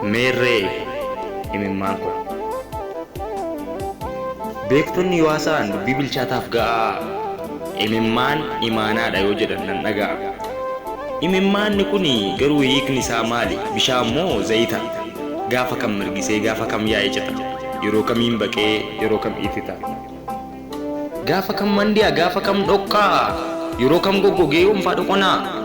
Meerree imimmaan koo? Beektonni yoo haasa'an dubbii bilchaataaf ga'aa imimmaan imaanaadha yoo jedhan nan dhaga'a. Imimmaanni kun garuu hiikni isaa maali? Bishaan moo zayita? Gaafa kam mirgisee gaafa kam yaa'ee cita? Yeroo kamiin baqee yeroo kam itita? Gaafa kam mandi'a gaafa kam dhoqqaa'a? Yeroo kam goggogee yoomfaa dhoqonaa'a?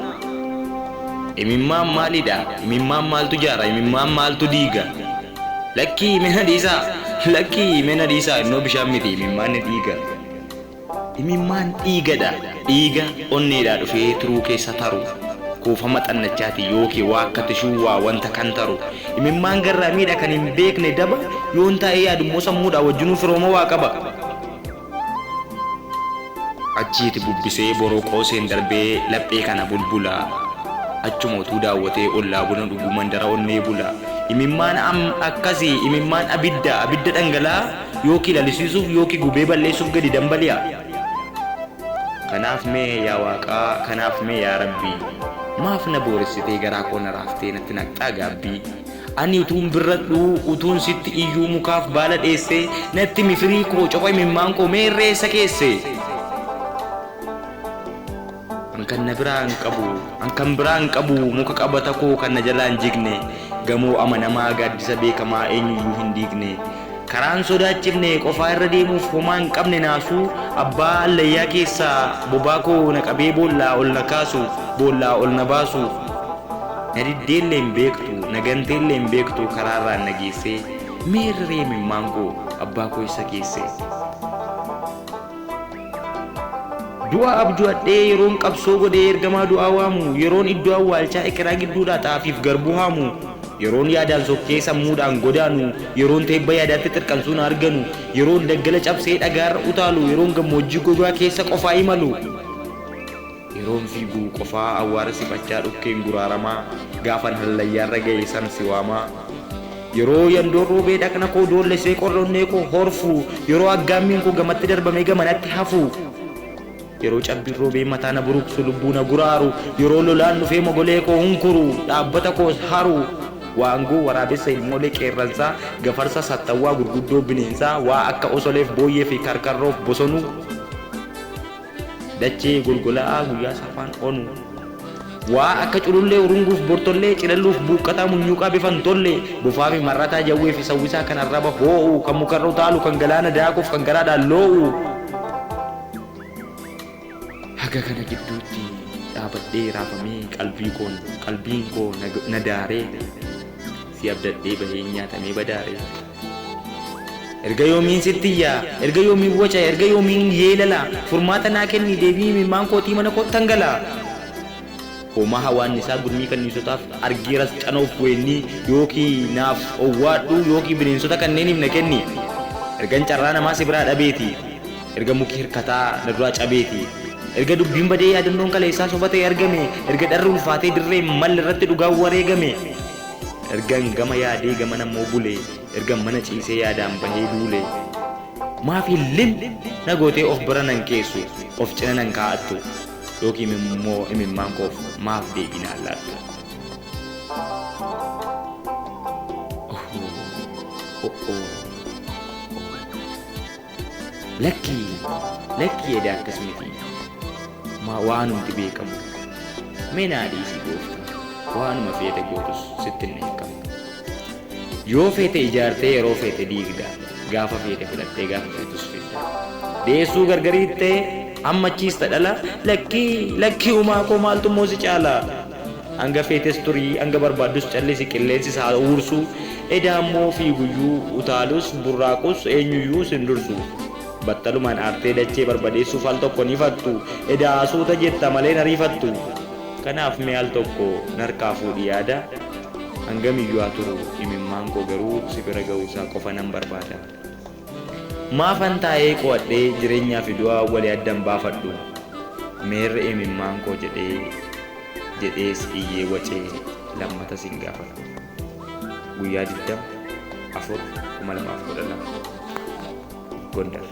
Imimmaan maalidha? Imimmaan maaltu jaara? Imimmaan maaltu diiga? Lakkii mee na dhiisaa! Lakkii mee na dhiisaa! Innoo bishaan miti imimmaan ni dhiiga. Imimmaan dhiigadha. Dhiiga onneedhaa dhufee tiruu keessa taru. Kuufama xannachaati yookiin waa akka tishuu waa wanta kan taru. Imimmaan garraamiidha kan hin beekne daba yoon taa'ee yaadummoo sammuudhaa wajjinuu firooma waa qaba. Achiiti bubbisee boroqoo seen darbee laphee kana bulbula. Achuma utuu daawwatee ollaa buna dhugu mandara onnee bula. Imimmaan am akkasi imimmaan abidda abidda dhangala'aa yookii lalisiisuuf yookii gubee balleessuuf gadi dambali'a. Kanaaf mee yaa Waaqaa kanaaf mee yaa Rabbii maaf na booressitee garaa koo na raaftee natti naqxaa gaabbii? Ani utuun birradhuu utuun sitti iyyuu mukaaf baala dheessee natti himi firii koo copha imimmaan koo meerree eessa keesse? An kan na biraa hin qabu an kan biraa hin qabu muka qabata koo kan na jalaa hin jigne gamoo amanamaa gaaddisa beekamaa eenyuyyuu hin diigne Karaan sodaachifne qofaa irra deemuuf homaa hin qabne naasuu abbaa allayyaa keessaa bobaa koo na qabee boollaa ol na kaasu boollaa ol na baasu Na diddeellee hin beektu na ganteellee hin beektu karaarraan na geessee meerre ree imimmaan koo abbaa koo eessa keesse? Du'a abju'adhee yeroon qabsoo godhee ergamaa du'aa waamu, yeroon iddoo awwaalchaa ekeraa gidduudhaa xaafiif garbuu haamu, yeroon yaadaan sokkee sammuudhaan godaanu, yeroon teebba yaadaatti xirqansuu na arganu, yeroon daggala cabsee dhagaarra utaalu, yeroon gammoojjii gogaa keessa qofaa imalu, yeroon fiigu qofaa awwaara siphachaa dhukkeen guraaramaa, gaafan hallayyaarra ga'e san si waamaa. Yeroo yandoon roobee dhaqna koo doollessee qorra onnee koo horfu, yeroo aggaammiin koo gamatti darbamee gamanatti hafu, yeroo cabbiin roobee mataa na buruqsu lubbuu na guraaru, yeroo lolaan dhufee mogolee koo hunkuru, dhaabbata koos haru, waangoo, waraabessa, ilmoolee qeerransaa, gafarsa, sattawwaa, gurguddoo bineensaa, waa akka osoleef booyyee fi karkarroof bosonuu, Dachee golgola'aa guyyaa saafaan onu. Waa akka culullee urunguuf bortollee cilalluuf buuqqataa munyuuqaa bifa hin tolle bofaa fi mar'ataa jawwee fi sawwisaa kan arraba hoo'u kan mukarra utaalu kan galaana daakuuf kan garaadhaan loo'u. Haga kana gidduutti dhaabadhee raafamee qalbii koon qalbiin koo na daaree si abdadhee baheen nyaatamee badaaree. Erga yoomiin sitti iyya, erga yoomiin waca, erga yoomiin yeelala, furmaata naa kenni deebii imimmaan kootii mana koottan gala. Hoomaa hawaannisaa gurmii kanniisotaaf argeeras canoof weennii yookii naaf owwaadhu yookii bineensota kanneeniif na kenni. Ergan carraa namaa si biraa dhabeeti, erga muki hirkataa na duraa cabeeti. Erga dubbiin badee yaadannoon kaleessaa soba ta'ee argame, erga dharri ulfaatee dirree hin malle irratti dhugaan wareegame. Ergan gama yaadee gamana immoo bule Ergan mana ciisee yaadaan bahee duule Maaf hillim na gootee of bira nan keessu Of cina nan kaa'attu Yookiin immoo imimmaan koof maaf deebii naan laattu Ohoo o'oo Lakkii lakkii edaa akkas miti maa waanumti beekamu mee naa dhiisi gooftaa waanuma feete gootus sitti hin dheekkamu Yoo feete ijaartee yeroo feete diigda gaafa feete fudhattee gaafa feetus fidda Deessuu gargar hiittee ammachiista dhala lakkii lakkii umaa koo maaltu immoo si caala Hanga feetes turi hanga barbaaddus callisi qilleensis haa huursu Edaa immoo fiiguyyuu utaalus burraaqus eenyuyyuu sin dursu Battalumaan aartee dachee barbadeessuuf al tokko hin hifattu Edaa suuta jetta malee hin ariifattu Kanaaf mee al tokko narkaa fuudhi yaada Hangamiyyuu haa turu imimmaan koo garuu si bira ga'uusaa qofa nan barbaada. Maafan taa'ee qo'adhee jireenyaa fi du'a walii adda hin baafadhu? Meerre imimmaan koo jedhee jedhees iyyee wacee lammata sin gaafadhu. Guyyaa 20, 4, 2012 Gondar.